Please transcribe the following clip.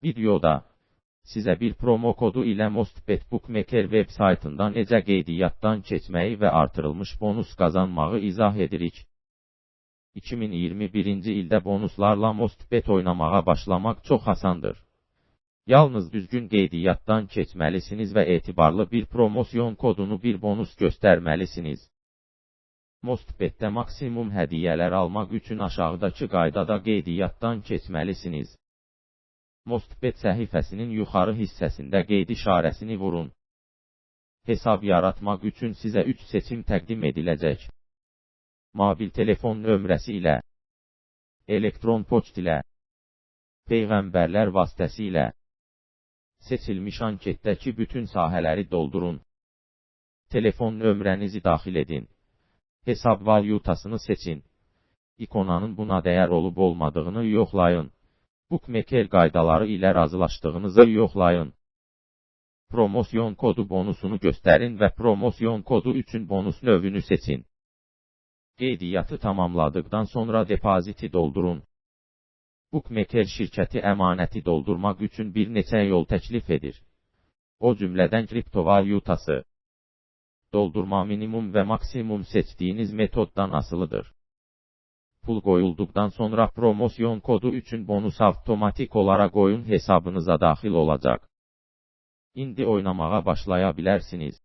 Videoda sizə bir promo kodu ilə Mostbet Bookmaker web saytından necə qeydiyyatdan keçməyi və artırılmış bonus qazanmağı izah edirik. 2021-ci ildə bonuslarla Mostbet oynamağa başlamaq çox asandır. Yalnız düzgün qeydiyyatdan keçməlisiniz və etibarlı bir promosyon kodunu bir bonus göstərməlisiniz. Mostbet'də maksimum hədiyyələr almaq üçün aşağıdakı qaydada qeydiyyatdan keçməlisiniz. Mostbet səhifəsinin yuxarı hissəsində qeyd işarəsini vurun. Hesab yaratmaq üçün sizə 3 seçim təqdim ediləcək. Mobil telefon nömrəsi ilə, elektron poçt ilə, peyğəmbərlər vasitəsilə seçilmiş anketdəki bütün sahələri doldurun. Telefon nömrənizi daxil edin. Hesab valyutasını seçin. İkonanın buna dəyər olub olmadığını yoxlayın. Bookmaker qaydaları ilə razılaşdığınızı yoxlayın. Promosyon kodu bonusunu göstərin və promosyon kodu üçün bonus növünü seçin. Qeydiyyatı tamamladıqdan sonra depoziti doldurun. Bookmaker şirkəti əmanəti doldurmaq üçün bir neçə yol təklif edir. O cümlədən kriptovalyutası. Doldurma minimum və maksimum seçdiyiniz metoddan asılıdır. Pul qoyulduqdan sonra promosyon kodu üçün bonus avtomatik olaraq oyun hesabınıza daxil olacaq. İndi oynamağa başlaya bilərsiniz.